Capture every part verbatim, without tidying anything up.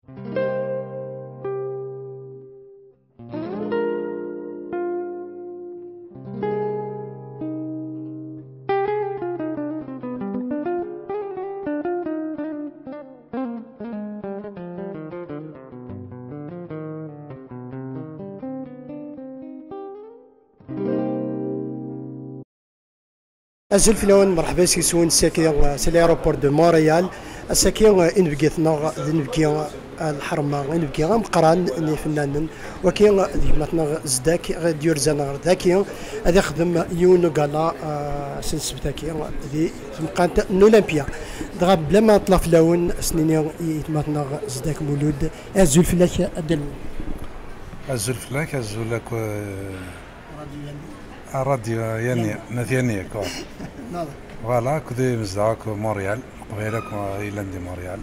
Azul fell-awen, merḥba yes-wen, ass-agi, euh, c'est l'aéroport de Montréal. Ass-agi, euh, inebgi-nneɣ d inebgi, euh, lḥerma, inebgi ameqqran n yifennanen. Wagi, euh, d gma-tneɣ Zeddak, i d-yurzan ɣer dagi, ad ixdem yiwen n ugala, euh, s nsebtaki, di tmeqqrant n Olympia. Dɣa, bla ma neṭṭel fell-awen, ad s-nini i gma-tneɣ Zeddak Mulud, azul fell-ak, a Dda Lmulud. Azul fell-ak, azul akk, euh, Rradyu Yanni. Rradyu Yanni, Yanni. N At Yanni, quoi. Voilà, akked imezdaɣ akk Montréal, Leqbayel akk yellan di Montréal.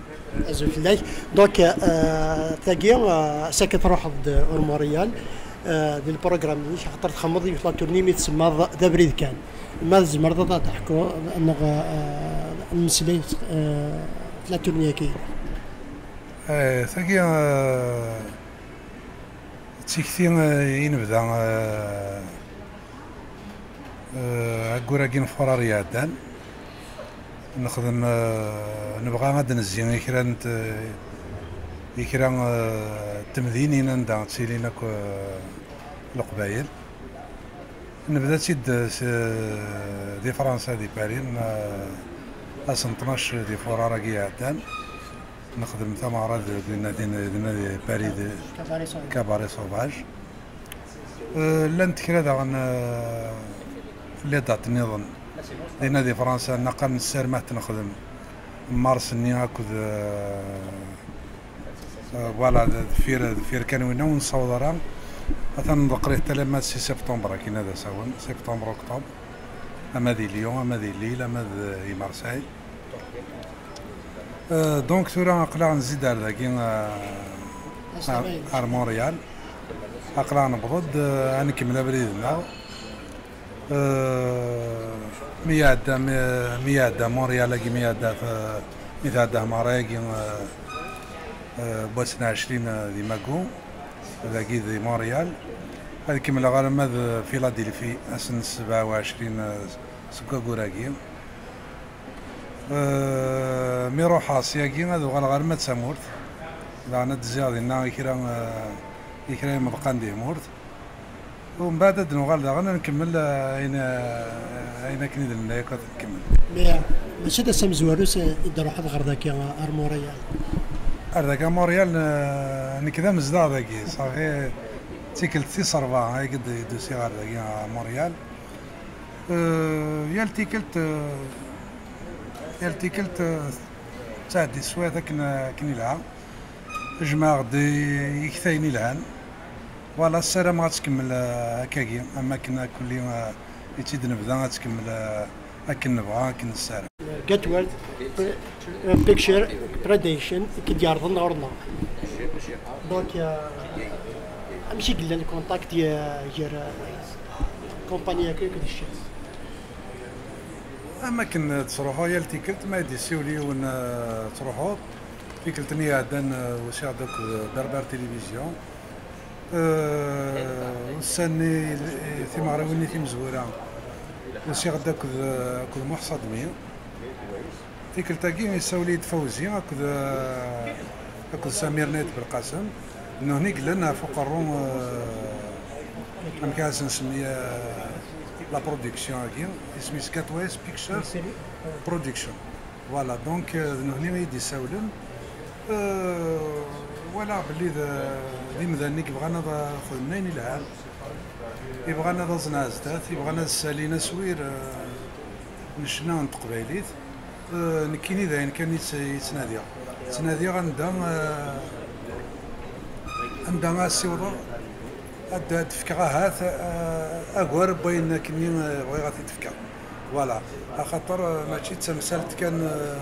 Azul fell-ak. Donc, euh, tagi, euh, ass-agi truḥeḍ-d ɣer Montréal, euh, di lprogram-ik, axaṭer txedmeḍ yiwet la tournée mi tsemmaḍ d abrid kan. Ma tzemreḍ ad aɣ-d-teḥkuḍ, neɣ, euh, ad nemmeslay, euh, ɣef la tournée-agi? Eh, tagi, euh, D tikti, eh, i nebda, eh, eh, aggur-agi n Furar iɛeddan. Nexdem, eh, nebɣa ad d-nezzi i kra n t-, i kra, eh, n temdinin anda ttilin akk, eh, Leqbayel. Nebda-tt-id s, di Fransa, di Paris, eh, ass n tnac di Furar-agi iɛeddan. Nexdem tameɣra d, dinna, dinna, dinna di Paris, di Cabaret Sauvage. Cabaret Sauvage. Euh, llant kra daɣen, euh, les dates nniḍen. Dinna di Fransa, naqal nessarem ad t-nexdem mars-nni akked, euh, euh, voilà, d-, deffir, deffir kan winna ur nessaweḍ ara. Atan nḍeqqer-it alamma si septembre, akin ad asawen, septembre, octobre. Ama di Lyon, ama di Lille, ama di, di Marseille. Euh, donc, tura aql-aɣ nzid ar dagi, euh, ar, ar Montréal. Aql-aɣ newweḍ-d, euh, ad nkemmel abrid-nneɣ. Euh, mi iɛedda, mi, mi iɛedda Montréal-agi, mi iɛedda, euh, mi tɛedda Hmara-agi, euh, euh, n wass n ɛecrin, euh, di Magu, dagi di Montréal. Ad kemmleɣ arma d Philadelphie, ass n sebɛa u ɛecrin, euh, seg waggur-agi. Euh, mi ruḥeɣ syagi, ad uɣaleɣ arma d tamurt. Daɣen ad d-zziɣ dinna i kra, euh, i kra imeḍqan di tmurt. Umbeɛd ad d-nuɣal daɣen ad nkemmel, euh, ayen, euh, ayen akken i d-nenna yakk ad nkemmel. Mais, euh, mačči d ass amezwaru s-, i d-truḥeḍ ɣer dagi, euh, ar Montréal? Ar dagi ar Montréal, euh, nekk d amezdaɣ dagi, ṣafi d tikkelt tis ṛebɛa ay d-, d-usiɣ ɣer dagi ar Montréal. Euh, yal tikkelt, euh, yal tikkelt, euh, tettɛeddi teswiɛt akken, akken ilha. Jemɛeɣ-d iktayen ilhan. Voilà, ssarameɣ ad tkemmel, euh, akkagi, am akken akkelli, euh, i tt-id-nebda, ad tkemmel, euh, akken nebɣa, akken nessaram. Gateward, uh, Picture Production, i k-id-yerḍen ɣur-neɣ. Donc, euh, amek i yella lkuntakti, euh, gar, euh, compagnie-agi akked kečč? Am akken ttruḥuɣ yal tikkelt, ma i d-yessiwel yiwen, euh, ttruḥuɣ. Tikkelt-nni iɛeddan, euh, usiɣ-d akked Berbère Télévision. Euh, ussan-nni, timeɣriwin-nni timezwura, usiɣ-d akked, akked Muḥ Ṣadmi. Tikkelt-agi, yessawel-iyi-d Fawzi akked, akked Samir Nayt Belqasem. D nehni i yellan ɣef uqerru, euh, amek ara s-nsemmi, euh, la production-agi, isem-is Gateway Pictures Production. Voilà, donc, euh, d nehni i yi-d-issawlen. Euh, walaɣ belli d, d imdanen i yebɣan ad xedmen ayen ilhan, i bɣan ad aẓen ar zdat, i bɣan ad ssalin aswir, euh, n ccna n teqbaylit. Euh, nekkini d ayen kan i tt-, i ttnadiɣ. Ttnadiɣ anda, euh, anda ad ssiwḍeɣ, ad, ad d-fkeɣ ahat, euh, agar n wayen akkenni, euh, bɣiɣ ad t-id-fkeɣ. Voilà, axaṭer, euh, mačči d tamsalt kan, euh,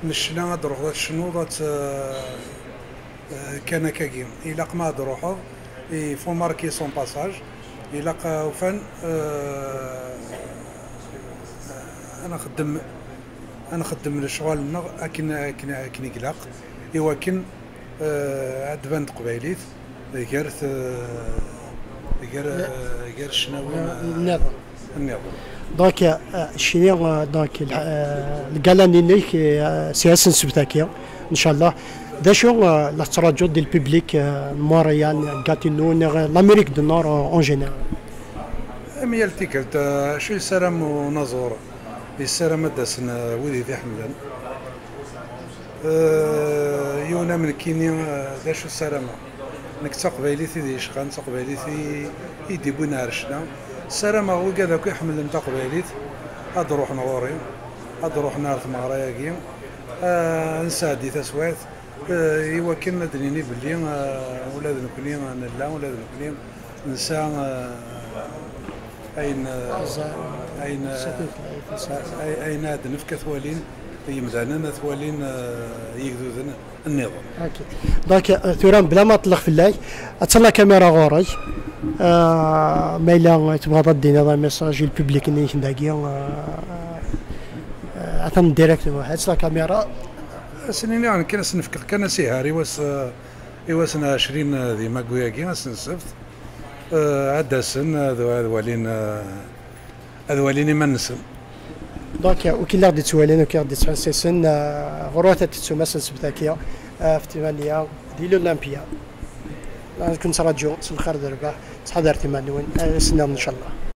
n ccna, ad d-truḥeḍ ad tecnuḍ, ad t-, euh, euh, kan akkagi. Ilaq ma ad d-truḥeḍ, il faut marquer son passage. Ilaq, euh, ufan, euh, ad nxeddem, ad nxeddem lecɣal-nneɣ akken, akken, akken i ilaq, i wakken Eh, ad d-tban teqbaylit gar t-, gar, gar ccnawi, eh, nniḍen. Nniḍen. Donc, euh, cci, euh, donc, euh, le gala-nni-inek, euh, c'est ass n ssebt-agi, ncallah. D acu, euh, la tettṛaǧuḍ di le public, euh, n Montréal, Gatineau, neɣ l'Amérique du Nord, euh, en général? Am yal tikkelt, euh, acu yessaram unaẓur? Yessaram ad d-asen, euh, wid i t-iḥemmlen. Eh, yiwen am nekkini, eh, d acu ssarameɣ? Nekk d taqbaylit i d-yecqan, d taqbaylit i, i d-iwwin ar ccna. Ssarameɣ wigad akk iḥemmlen taqbaylit ad d-ruḥen ɣur-i, ad d-ruḥen ar tmeɣra-agi, eh, ad nesɛeddi taswiɛt, eh, i wakken ad d-nini belli, eh, ula d nekkni nella, ula d nekkni nesɛa, eh, ayen, eh, ayen, eh, ay-, ayen ad nefk ad t-walin yimdanen, ad t-walin, eh, yigduden nniḍen. Ok. Donc, euh, tura, bla ma ṭṭleɣ fell-ak, attan la caméra ɣur-k. Euh, ma yella tebɣiḍ ad d-tiniḍ un message i le public-nni-inek dagi, euh, euh, atan direct, attan la caméra. Ad sen-iniɣ kan, ad sen-fkeɣ kan asiher i wass, eh, i wass n ɛecrin di Magu-agi, ass n ssebt. Eh, ad d-asen, ad, ad walin, eh, ad walin iman-nsen. Donc, euh, wid i ɣ-d-yettwalin, wid i ɣ-d-yettḥessisen, euh, ɣur-wat ad tettum ass n ssebt-agi, euh, ɣef tmanya, di l'Olympia. Ad ken-nettraǧu s lxir d rrbeḥ, ttḥadaret iman-nwen, ar ass nniḍen, ncallah.